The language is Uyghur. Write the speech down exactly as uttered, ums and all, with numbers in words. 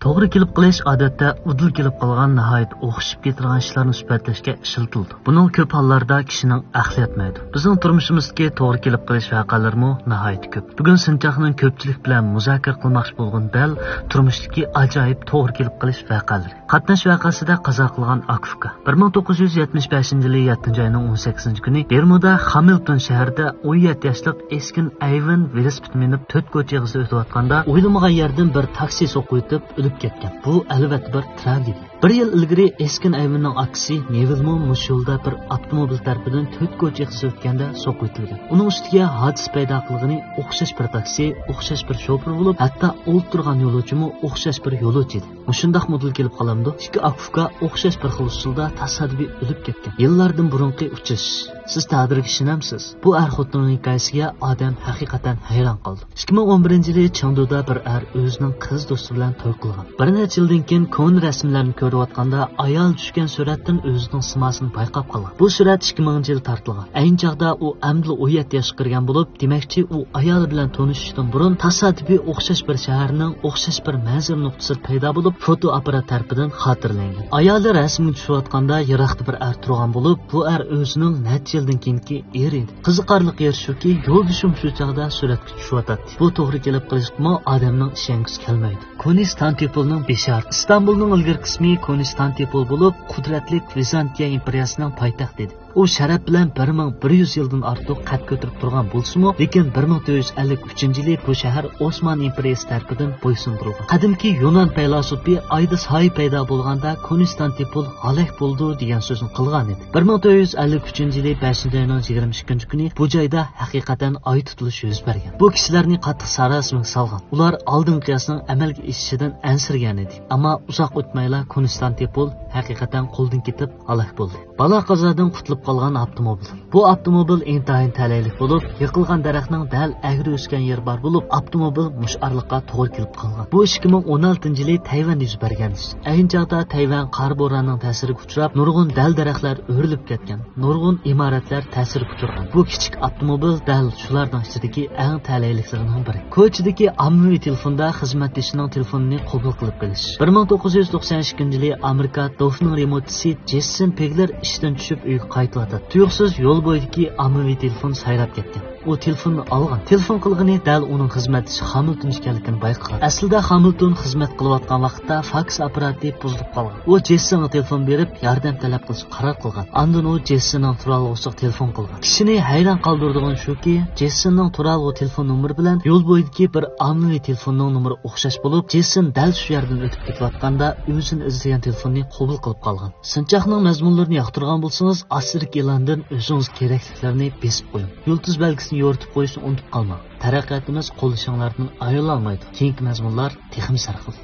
توغرا كېلىپ قېلىش ئادەتتە ئۇدۇل كېلىپ قالغان ناھايىتى ئوخشىشىپ كېتىدىغان ئىشلارنى سۈپەتلەشكە ئىشلىتىلىدۇ. بۇنىڭ كۆپ ھاللاردا كىشىنىڭ ئەقلى يەتمەيدۇ. بىزنىڭ تۇرمۇشىمىزدىكى توغرا كېلىپ قېلىش ۋەقەلىرىمۇ ناھايىتى كۆپ. بۈگۈن سىنچاقنىڭ كۆپچىلىك بىلەن مۇزاكىرە قىلماقچى بولغىنى دەل تۇرمۇشتىكى ئاجايىپ توغرا كېلىپ قېلىش ۋەقەلىرى. قاتناش ۋەقەسىدە قازا قىلغان ئاكا ئۇكا. بىر مىڭ توققۇز يۈز يەتمىش بەشىنچى يىلى يەتتىنچى ئاينىڭ ئون سەككىزىنچى كۈنى بېرمۇدا خامىلتون شەھىرىدە ئون يەتتە ياشلىق ئېسكىن ئەيۋېن ۋېلىسىپىت مىنىپ تۆت كوچا يېغىسىدا ئۆتۈۋاتقاندا ئويلىمىغان يەردىن بىر تاكسى سوقۇپ ئۆتۈپ ئۆلۈپ كەتكەن. بۇ ئەلۋەتتە بىر تراگېدىيە. بىر يىل ئىلگىرى ئېسكىن ئەيۋېننىڭ ئاكىسى نېۋىلمۇ مۇشۇ يولدا بىر ئاپتوموبىل تەرىپىدىن تۆت كوچا يېغىسىدا ئۆتكەندە سوقۇۋېتىلگەن. ئۇنىڭ ئۈستىگە ھادىسە پەيدا قىلغىنى ئوخشاش بىر تاكسى، ئوخشاش بىر شوپۇر بولۇپ، ھەتتا ئولتۇرغان يولۇچىمۇ ئوخشاش بىر يولۇچى ئىدى. مۇشۇنداق مۇدىل كېلىپ قالامدۇ؟ ئىككى ئاكا ئۇكا ئوخشاش بىر خىل ئۇسۇلدا تاسادىپىي ئۆلۈپ كەتكەن. يىللاردىن بۇرۇنقى ئۇچرىشىش. سىز تەقدىرگە ئىشىنەمسىز؟ بۇ ئەر خوتۇننىڭ ھېكايىسىگە ئادەم ھەقىقەتەن ھەيران قالىدۇ. ئىككى مىڭ ئون بىرىنچى يىلى چېڭدۇدا بىر ئەر ئۆزىنىڭ قىز دوستى بىلەن توي قىلغان. بىر نەچچە يىلدىن كېيىن كونا رەسىملەرنى كۆرۈۋاتقاندا ئايال چۈشكەن سۈرەتتىن ئۆزىنىڭ سىماسىنى بايقاپ قالغان. بۇ سۈرەت ئىككى مىڭىنچى يىلى تارتىلغان. ئەينى چاغدا ئۇ ئەمدىلا ئون يەتتە ياشقا كىرگەن بولۇپ، دېمەكچى، ئۇ ئايالى بىلەن تونۇشۇشتىن بۇرۇن تاسادىپىي ئوخشاش بىر شەھەرنىڭ ئوخشاش بىر مەنزىرە نۇقتىسىدا پەيدا بولۇپ، فوتو ئاپپارات تەرىپىدىن خاتىرىلەنگەن. ئايالى رەسىمگە چۈشۈۋاتقاندا يىراقتا بىر ئەر تۇرغان بولۇپ، بۇ ئەر ئۆزىنىڭ نەچچە يىلدىن كېيىنكى ئېرى ئىدى. قىزىقارلىقى يېرى شۇكى، يولدىشىم شۇ چاغدا سۈرەتكە چۈشۈۋاتاتتى. بۇ توغرا كېلىپ قېلىشقىمۇ ئادەمنىڭ ئىشەنگۈسى كەلمەيدۇ. كونستانتىپولنىڭ بېشارىتى. ئىستانبۇلنىڭ ئىلگىرىكى ئىسمى كونستانتىپول بولۇپ، قۇدرەتلىك ۋىزانتىيە ئىمپېرىيەسىنىڭ پايتەختى ئىدى. ئۇ شەرەپ بىلەن بىر مىڭ بىر يۈز يىلدىن ئارتۇق قەد كۆتۈرۈپ تۇرغان بولسىمۇ، لېكىن بىر مىڭ تۆت يۈز ئەللىك ئۈچىنچى يىلى بۇ شەھەر ئوسمان ئىمپېرىيەسى تەرىپىدىن بويسۇندۇرۇلغان. قەدىمكى يۇنان پەيلاسوپى ئايدا سايە پەيدا بولغاندا كونستانتىپول ھالاك بولىدۇ دېگەن سۆزنى قىلغان ئىدى. بىر مىڭ تۆت يۈز ئەللىك ئۈچىنچى يىلى بەشىنچى ئاينىڭ يىگىرمە ئىككىنچى كۈنى بۇ جايدا ھەقىقەتەن ئاي تۇتۇلۇش يۈز بەرگەن. بۇ كىشىلەرنى قاتتىق ساراسىمىگە سالغان. ئۇلار ئالدىنقى قىياسنىڭ ئەمەلگە ئېشىشىدىن ئەنسىرىگەن ئىدى. ئەمما ئۇزاق ئۆتمەيلا كونستانتىپول ھەقىقەتەن قولدىن كېتىپ ھالاك بولدى. بالا قازادىن قۇتۇلۇپ قالغان ئاپتوموبىل. بۇ ئاپتوموبىل ئىنتايىن تەلەيلىك بولۇپ، يىقىلغان دەرەخنىڭ دەل ئەگرى ئۆسكەن يېرى بار بولۇپ، ئاپتوموبىل مۇشۇ ئارىلىققا توغرا كېلىپ قالغان. بۇ ئىككى مىڭ ئون ئالتىنچى يىلى تەيۋەندە يۈز بەرگەن ئىش. ئەينى چاغدا تەيۋەن قار بورانىنىڭ تەسىرىگە ئۇچراپ، نۇرغۇن دەل دەرەخلەر ئۆرۈلۈپ كەتكەن، نۇرغۇن ئىمارەتلەر تەسىرگە ئۇچرىغان. بۇ كىچىك ئاپتوموبىل دەل شۇلارنىڭ ئىچىدىكى ئەڭ تەلەيلىكلىرىنىڭ بىرى. كوچىدىكى ئاممىۋى تېلېفوندا خىزمەتدىشىنىڭ تېلېفونىنى قوبۇل قىلىپ قېلىش. بىر مىڭ توققۇز يۈز توقسان ئىككىنچى يىلى ئامېرىكا دوفنىڭ رېمونتچىسى جېسسون پېگلېر ئىشتىن چۈشۈپ ئۆيگە قايتىۋاتاتتى. تۇيۇقسىز يول بويىدىكى ئاممىۋى تېلېفون سايراپ كەتكەن. ئۇ تېلېفوننى ئالغان. تېلېفون قىلغىنى دەل ئۇنىڭ خىزمەتدىشى خامىلتون ئىكەنلىكىنى بايقىغان. ئەسلىدە خامىلتون خىزمەت قىلىۋاتقان ۋاقىتتا فاكس ئاپپاراتى بۇزۇلۇپ قالغان. ئۇ جېسسونغا تېلېفون بېرىپ ياردەم تەلەپ قىلىشقا قارار قىلغان. ئاندىن ئۇ جېسسوننىڭ تۇرالغۇسىغا تېلېفون قىلغان. كىشىنى ھەيران قالدۇرىدىغىنى شۇكى، جېسسوننىڭ تۇرالغۇ تېلېفون نومۇرى بىلەن يول بويىدىكى بىر ئاممىۋى تېلېفوننىڭ نومۇرى ئوخشاش بولۇپ، جېسسون دەل شۇ يەردىن ئۆتۈپ كېتىۋاتقاندا ئۆزىنى ئىزدىگەن تېلېفوننى قوبۇل قىلىپ قالغان. سىنچاقنىڭ مەزمۇنلىرىنى ياقتۇرغان بولسىڭىز، ئاستىدىكى ئېلاندىن ئۆزىڭىزگە كېرەكلىكلەرنى بېسىپ قويۇڭ. يۇلتۇز بەلگىسىنى يورۇتۇپ قويۇشنى ئۇنتۇپ قالماڭ. تەرەققىياتىمىز قول ئىشىڭلاردىن ئايرىلالمايدۇ. كېيىنكى مەزمۇنلار تېخىمۇ سەرخىل.